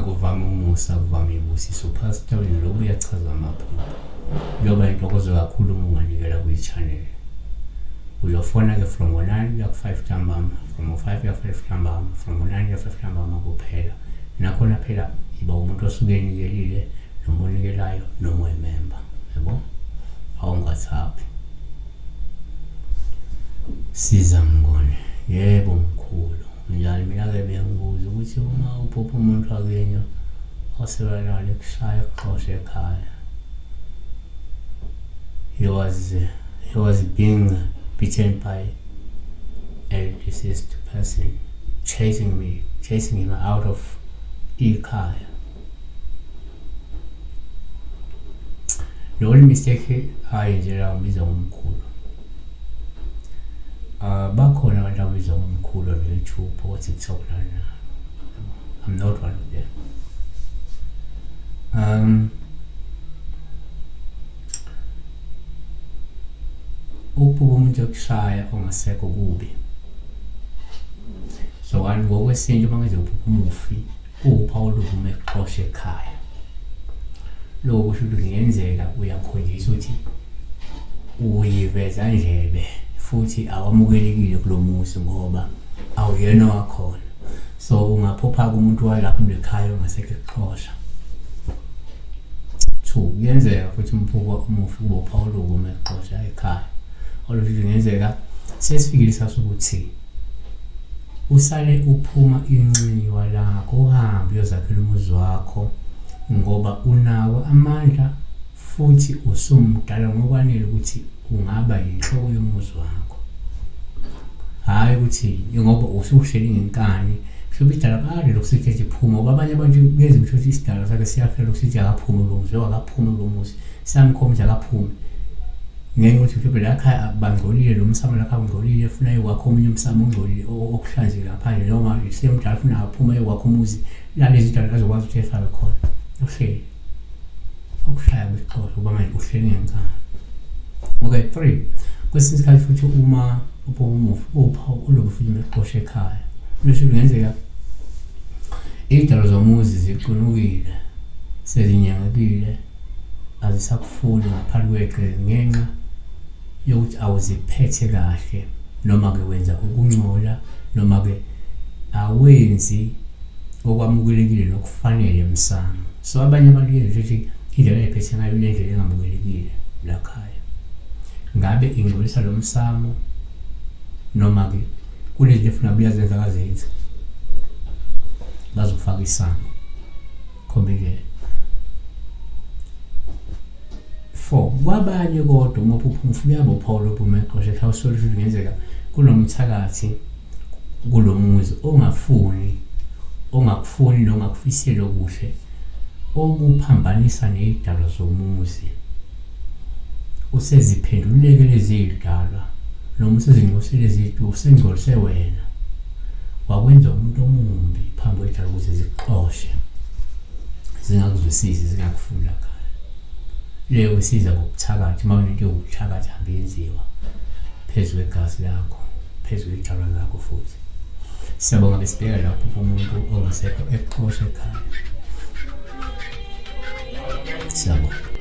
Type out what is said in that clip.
Akuvami umusa, akuvami ibusiso. Pastor wena lokhu uyachaza amaphupho. Kuyoba intokozo kakhulu uma unganikela kwi-channel. Uyofona-ke from ngo-9 kuya ku-5 ntambama, from ngo-5 kuya ku-5 ntambama, from ngo-9 kuya ku-5 ntambama kuphela. Nakhona phela yiba umuntu osuke enikelile noma onikelayo noma oyimemba. Yabo? Awungathaphi. Siza Mnguni. Yebo mkhulu. Njani mina-ke bengibuza ukuthi uma uphupha umuntu wakini osebelala ekushaya ekuxosha ekhaya. He was being beaten by a deceased person chasing me, chasing him out of ikhaya. The only mistake ayenzela ngibiza ngomkhulu. Bakhona abantu ababizwa ngomkhulu on YouTube or TikTok lana. I'm not one of them. Ukuphupha umuntu ekushaya ongasekho kubi. So one ngokwesintu uma ngize uphupha umufi kuwuphawu olubi uma ekuxosha ekhaya. Lokho kusho ukuthi kungenzeka uyakhonjiswa ukuthi uyiveza ndlebe futhi awamukelekile kulo muzi ngoba awuyena wakhona. So ungaphupha-ke umuntu walapho kulekhaya ongasekho ekuxosha. Two, kuyenzeka futhi umphupha umufi kube uphawu olubi uma ekuxosha ekhaya. Olusho ukuthi kungenzeka sesifikile isikhathi sokuthi usale uphuma inxiwa lakho uhambe uyozakhela umuzi wakho ngoba unawo amandla futhi usumdala ngokwanele ukuthi ungaba yinhloko yomuzi wakho. Hhayi ukuthi ngoba usuhleli ngenkani mhlawumbe isidalwa kade lokhu sithi phuma ngoba abanye abantu kuyenzeka ukuthi isidalwa sakhe siyafela lokhu sithi akaphume kulo muzi akaphume kulo muzi siyamkhomba ukuthi akaphume ngenxa yokuthi mhlawumbe la khaya bangcolile lo msamo lapha ungcolile funa ayokwakha omunye umsamo ongcolile okuhlanzekile ngaphandle noma semdala funa aphume ayokwakha umuzi lalezi idalwa azokwazi ukuthi efake khona uhleli okushaya kwesixhosa kuba manje uhleli ngenkani. Okay, three, kwesinye isikhathi futhi uma uphupha umufi uphawu olubi futhi umexosha ekhaya lusho kungenzeka iy'dalo zomuzi zicunukile sezinyangekile azisakufuni ngaphandle kwegceke ngenxa yokuthi awuziphethe kahle noma-ke wenza ukungcola noma-ke awenzi okwamukelekile nokufanele emsamo. So abanye abantu kuyenzeka ukuthi indlela ayiphethe ngayo inendlela engamukelekile la khaya. Ngabe ingcolisa lo msamo noma-ke kunezinto efuna abuye azenze akazenzi bazofaka isango khomba indlela. Four, kwabanye kodwa uma uphupha umufi uyabopha olopha uma exosha ekhaya usola ukuthi kungenzeka kunomthakathi kulo muzi ongafuni ongakufuni nongakufiseli okuhle okuphambanisa nezidalwa zomuzi useziphenduleke lezi zidalwa noma usezingcolisele izinto usengcolise wena wakwenza umuntu omumbi phambi kwedalwa ukuze zikuxoshe zingakuzwisisi zingakufuni lakhaya leyo isiza ngokuthakatha uma unento yokuthakatha hambe yenziwa phezu kwegazi lakho phezu kwedalwa lakho futhi siyabonga besibheka lapho umuntu ongasekho exosha ekhaya siyabonga.